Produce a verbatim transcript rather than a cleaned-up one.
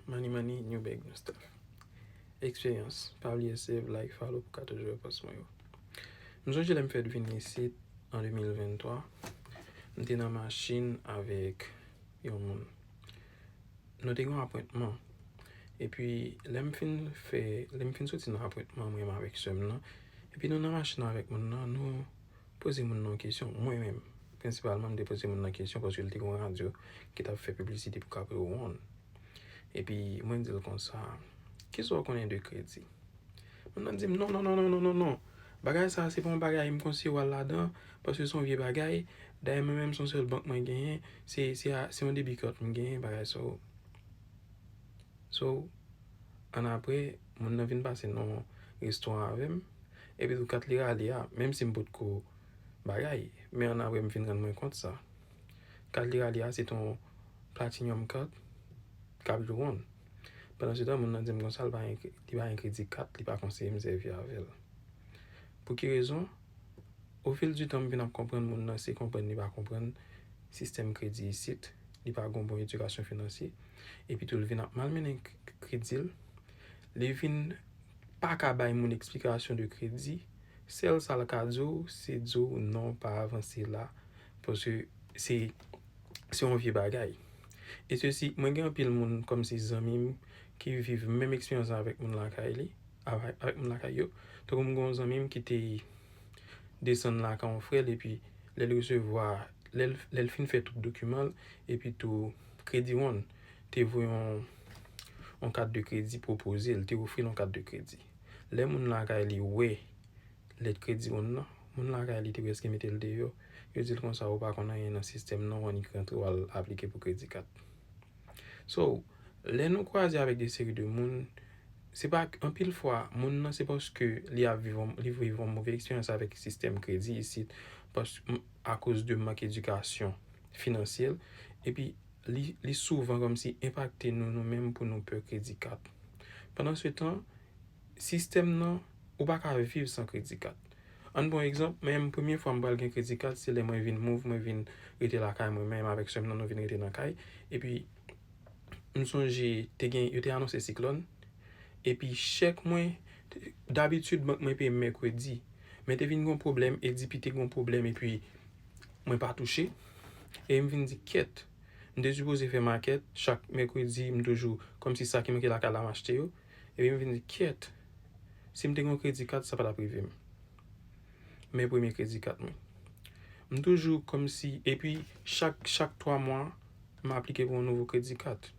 Money, money, new bag, new stuff. Eksperyans. Pa bliye save, like, follow pou ka toujou repons mwen yo. M sonje lè m fèt vin isit an de mil venntwa, m te nan machin avèk yon moun. Nou te gen yon apwentman. Epi, lè m fin fè, lè m fin soti nan apwentman mwen menm avèk sè m nan, epi nou nan machin nan avèk moun nan, nou poze moun nan yon kesyon. Mwen menm, prensipalman, m te poze moun nan kesyon paske l te gen yon radyo ki t ap fè piblisite pou Capital One. Epi, mwen di l konsa, "Kisa w konnen de kredi?" Moun nan di m, "Non, non, non, non, non, non, non. Bagay sa, se pa yon bagay m konseye w al ladan, paske se yon vye bagay. Dayè, mwen menm, se yon sèl bank mwen genyen. Se, se, a- se yon debit card m genyen, bagay sa yo." So, annapre, moun nan vin pase nan yon restoran avè m. Epi tou, kat li rale a, menm si m potko bagay, men annapre, m vin rann mwen kont sa. Kat li rale a, se te yon Platinum card, Capital One. Pandan se tan, moun nan di m konsa, li pa gen, li pa gen kredi kat, li pa konseye m sèvi avè l. Pou ki rezon? Au fil du temps, m vin ap konprann moun nan, se konprann li pa konprann sistèm kredi isit, li pa gen yon bon edikasyon finansye, epi tou, l vin ap malmennen k- kredi l, li vin pa ka bay moun eksplikasyon de kredi, sèl sa l ka di w, se di w, "Non, pa avanse la, paske se, se yon vye bagay." E sesi, mwen gen anpil moun kòmsi zanmi m ki viv menm eksperyans avèk moun lakay li, avèk, avèk moun lakay yo. Tankou m gen yon zanmi m ki te desann lakay yon frè l, epi lè l resevwa, lè l, lè l fin fè tout dokiman l, epi tou Credit One te voye yon, yon kat de kredi pwopoze l, te ofri l yon kat de kredi. Lè moun lakay li wè lèt Credit One nan, moun lakay li te prèske mete l deyò. Yo di l konsa, "Ou pa konn anyen nan sistèm nan, w annik rantre w al aplike pou kredi kat." So, lè nou kwaze avèk de seri de moun, se pa anpil fwa, moun nan se paske li ap viv yon, li viv yon move eksperyans avèk sistèm kredi isit, pas- m- akoz de mank edikasyon finansyèl, epi li, li souvan kòmsi enpakte nou, nou menm, pou nou pè kredi kat. Pandan se tan, sistèm nan, ou pa ka viv san kredi kat. Ann pran egzanp, mwen menm, premye fwa m pral gen kredi kat, se lè mwen vin move, mwen vin rete lakay mwen menm avèk sè m nan, nou vin rete nan kay. Epi, m sonje, te gen, yo te anonse siklòn. Epi, chèk mwen, dabitid, bank mwen peye m mèkredi. Men te vin gen yon pwoblèm, ADP te gen yon pwoblèm, epi mwen pa touche. E m vin di, "Kyèt, m te sipoze fè makèt, chak mèkredi, m toujou, kòmsi sa ki manke lakay la, m achte yo." Epi m vin di, "Kyèt, si m te gen yon kredi kat, sa pa t ap rive m." Men premye kredi kat mwen. M toujou kòmsi, epi chak, chak twa mwa, m aplike pou yon nouvo kredi kat.